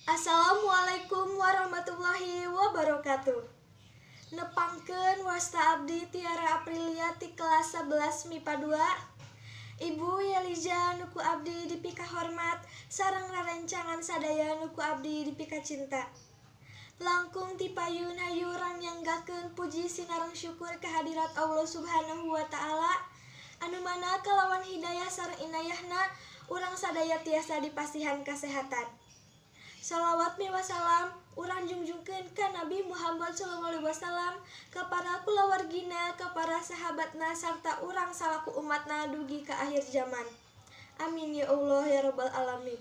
Assalamualaikum warahmatullahi wabarakatuh. Nepangkeun wasta abdi Tiara Aprilia ti kelas 11 MIPA 2. Ibu Yeliza nu ku abdi dipikahormat sareng rerencangan sadaya nu ku abdi dipikacinta. Langkung ti payun hayu urang nyanggakeun puji sinareng syukur kehadirat Allah Subhanahu wa taala anu mana kalawan hidayah sareng inayahna urang sadaya tiasa dipasihan kasehatan. Salawat miwah salam urang jungjungkeun ka Nabi Muhammad sallallahu alaihi wasallam, ka para kulawargina, ka para sahabatna sarta urang salaku umatna dugi ka akhir zaman. Amin ya Allah ya rabbal alamin.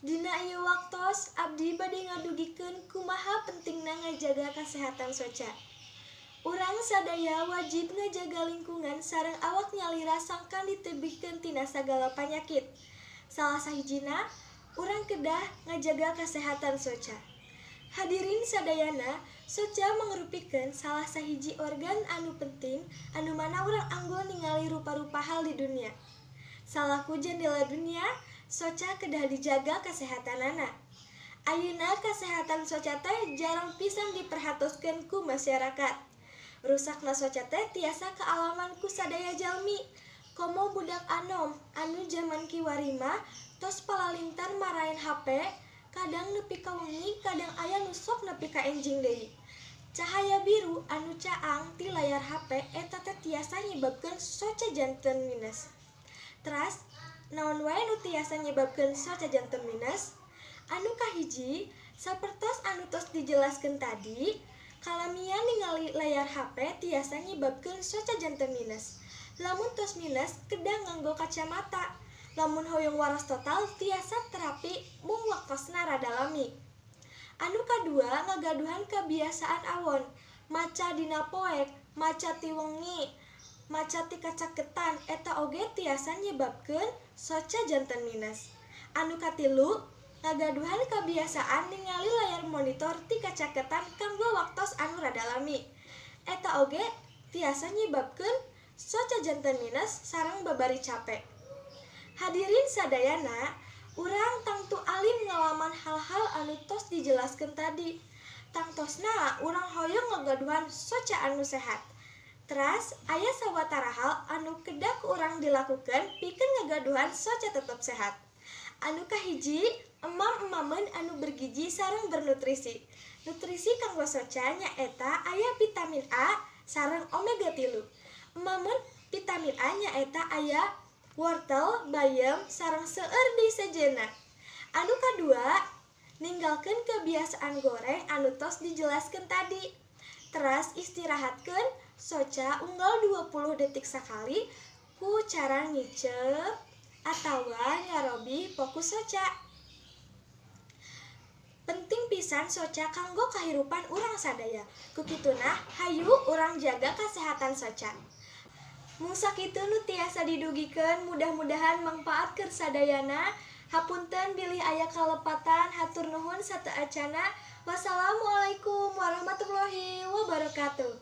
Dina ieu waktos abdi bade ngadugikeun kumaha pentingna ngajaga kasehatan soca. Urang sadaya wajib ngajaga lingkungan sareng awak nyalira sangkan ditebihkeun tina sagala panyakit. Salah sahijina urang kedah ngajaga kesehatan soca. Hadirin sadayana, soca mangrupikeun salah sahiji organ anu penting anu mana urang anggo ningali rupa-rupa hal di dunia. Salaku jendela dunia, soca kedah dijaga kesehatanana. Ayeuna kesehatan soca teh jarang pisan diperhatoskeun ku masyarakat. Rusakna soca teh tiasa kaalaman ku sadaya jalmi. Komo budak anom anu jaman kiwari mah tos palalintar maraen HP, kadang nepi ka wengi, kadang aya nu sok nepi ka enjing deui. Cahaya biru anu caang ti layar HP eta teh tiasa nyebabkeun soca janten minus. Teras, naon wae nu tiasa nyebabkeun soca janten minus? Anu kahiji, sapertos anu tos dijelaskeun tadi, kalamian ningali layar HP tiasa nyebabkeun soca janten minus. Lamun tos minus, kedah nganggo kacamata. Lamun hoyong waras total tiasa terapi mung waktosna rada lami. Anu kadua, ngagaduhan kebiasaan awon, maca dina poek, maca ti wengi, maca ti kacaketan eta oge tiasa nyebabkeun soca janten minus. Anu katilu, ngagaduhan kebiasaan ningali layar monitor ti kacaketan kanggo waktos anu rada lami. Eta oge tiasa nyebabkeun soca janten minus sareng babari capek. Hadirin sadayana, urang tangtu alim ngalaman hal-hal anu tos dijelaskeun tadi. Tangtosna urang hoyong ngagaduhan soca anu sehat. Teras, aya sawatara hal anu kedah ku urang dilakukeun pikeun ngagaduhan soca tetep sehat. Anu kahiji, emam-emameun anu bergizi sareng bernutrisi. Nutrisi kanggo soca nyaeta aya vitamin A sareng omega 3. Emameun vitamin A nyaeta aya wortel, bayam, sareng seueur deui sejenna. Anu kadua, ninggalkeun kebiasaan goreng anu tos dijelaskeun tadi. Teras istirahatkeun soca unggal 20 detik sakali ku cara ngiceup atawa ngarobi fokus soca. Penting pisan soca kanggo kahirupan urang sadaya. Ku kituna hayu urang jaga kesehatan soca. Mung sakitu nu tiasa didugikeun, mudah-mudahan mangpaat keur sadayana. Hapunten bilih aya kalepatan, hatur nuhun sateuacana. Wassalamualaikum warahmatullahi wabarakatuh.